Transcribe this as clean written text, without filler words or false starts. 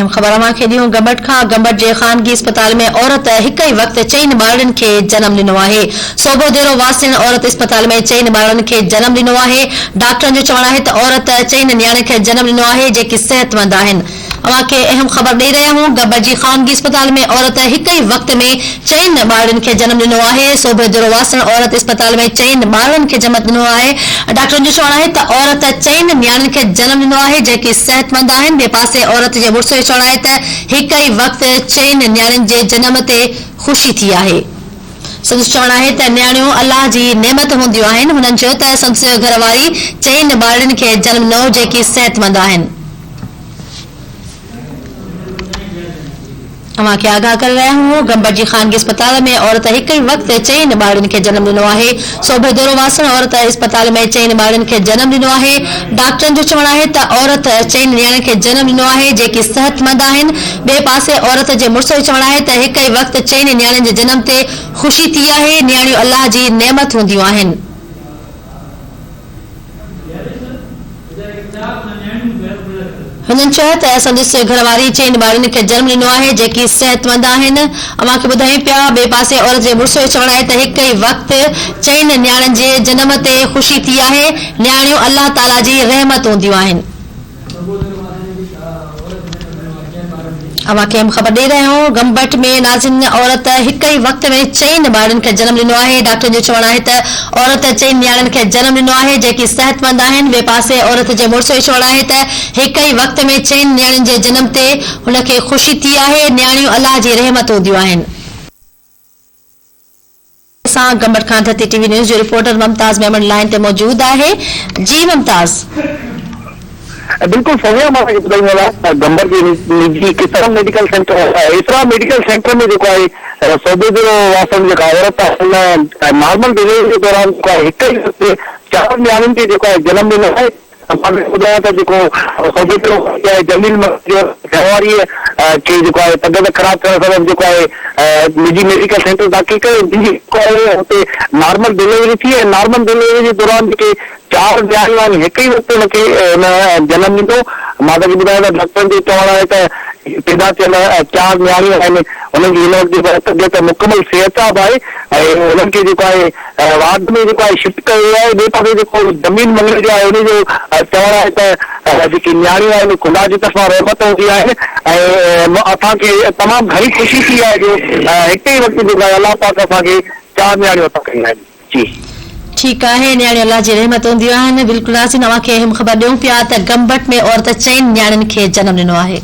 اهم خبر اوهان کي ڏيون گمبٽ کان، گمبٽ جي خانگي اسپتال ۾ عورت هڪ ئي وقت چئن ٻارڙين کي جنم ڏنو آهي. صوڀو ديرو واسين عورت اسپتال ۾ چئن ٻارڙن کي جنم ڏنو آهي. ڊاڪٽرن جو چوڻ آهي ته عورت چئن نياڻين کي جنم ڏنو آهي جيڪي صحتمند آهن. اوهان کي اهم خبر ڏئي رهيا آهيون گبر جي خانگي اسپتال ۾ عورت هڪ ئي وقت ۾ چئن ٻارڙين کي جنم ڏنو آهي صوڀي ديرو واسڻ عورت اسپتال ۾ چئن ٻارڙن کي جنم ڏنو آهي ڊاڪٽرن جو چوڻ آهي ته عورت چئن نياڻين کي جنم ڏنو آهي جيڪي صحتمند آهن ٻئي پاسي عورت جي مڙس جو چوڻ آهي ته هڪ ئي وقت چئن نياڻين جي جنم تي خوشي ٿي آهي. سندس چوڻ آهي ته نياڻيون الله جي نعمت هونديون آهن هنن چيو ته سندس گهر واري چئن ٻارڙين کي جنم ڏنو جيڪي صحتمند آهن. اوهان کي آگاهه ڪري رهيا آهيون گمبٽ جي خانگي اسپتال ۾ عورت هڪ ئي وقت چئن ٻارڙين کي جنم ڏنو آهي صوڀي دورو واسڻ عورت اسپتال ۾ چئن ٻارڙين کي جنم ڏنو آهي ڊاڪٽرن جو چوڻ آهي ته عورت چئن نياڻين کي جنم ڏنو آهي جيڪي صحتمند آهن ٻئي پاسي عورت جي مڙس جو چوڻ آهي ته هڪ ئي وقت چئن نياڻين جي جنم تي خوشي ٿي آهي نياڻيون الله جي نعمت هونديون آهن. هنن چيو ته سندس گهرواري چئن ٻارڙين کي جنم ڏنو آهي جيڪي صحتمند آهن. اوهان کي ٻڌايون پيا ٻئي پاسي عورت جي مڙس جو چوڻ آهي ته هڪ ئي وقت چئن نياڻين جي جنم تي خوشي ٿي آهي، نياڻيون الله تعاليٰ جي رحمت هونديون آهن. اوهان کي اهم خبر ڏئي رهيا آهيون گمبٽ ۾ ناظم عورت هڪ ئي وقت ۾ چئن ٻارڙين کي جنم ڏنو آهي ڊاڪٽرن جو چوڻ آهي ته عورت چئن نياڻين کي جنم ڏنو آهي جيڪي صحتمند آهن ٻئي پاسي عورت جي مڙس جو چوڻ آهي ته هڪ ئي وقت ۾ چئن نياڻين جي جنم تي هن کي خوشي ٿي آهي نياڻيون الله جي رحمت هونديون آهن. سان گمبٽ کان ڌرتي ٽي وي نيوز جو رپورٽر ممتاز ميمڻ لائين تي موجود آهي جي ممتاز. بلڪل فوزيه مان توهان کي ٻڌائيندو هلان ته گمبٽ جي نجي Kisra medical centre Isra medical centre ۾ جيڪو آهي صوبي جو واسڻ جيڪا عورت آهي ان نارمل ڊليوري جي دوران جيڪو آهي هڪ ئي وقت چار نياڻين کي جيڪو آهي جنم ڏنو آهي مان کي ٻڌايان ته جيڪو صوبي جو آهي جميل مگسي جو گهرواريء کي جيڪو آهي طبيعت خراب ٿيڻ سبب جيڪو آهي نجي ميڊيڪل سينٽر داخل ڪيو جنهن جي جيڪو آهي اتي نارمل ڊليوري ٿي ۽ نارمل ڊليوري جي دوران جيڪي چار نياڻيون آهن هڪ ئي وقت ان کي ان جنم ڏنو مان توهان کي ٻڌايان ته ڊاڪٽرن جو چوڻ آهي ته پيدا ٿيل چار نياڻيون آهن انهن جي هن وقت جيڪو آهي طبيعت مڪمل صحتياب آهي ۽ انهن کي جيڪو آهي وارڊ ۾ جيڪو آهي شفٽ ڪيو ويو آهي ٻئي پاسي جيڪو زمين مڱڻي جو آهي ان جو چوڻ آهي ته جيڪي نياڻيون آهن خدا جي طرفان رحمت هوندي آهن ۽ اسان کي تمام گهڻي خوشي ٿي آهي جو هڪ ئي وقت جيڪو آهي الله پاڪ اسان کي چار نياڻيون عطا ڪيون آهن جي. ٺيڪ آهي نياڻيون الله جي رحمت هونديون آهن بلڪل ناظرين اوهان کي اهم خبر ڏيون پيا ته گمبٽ ۾ عورت چئن نياڻين کي جنم ڏنو آهي.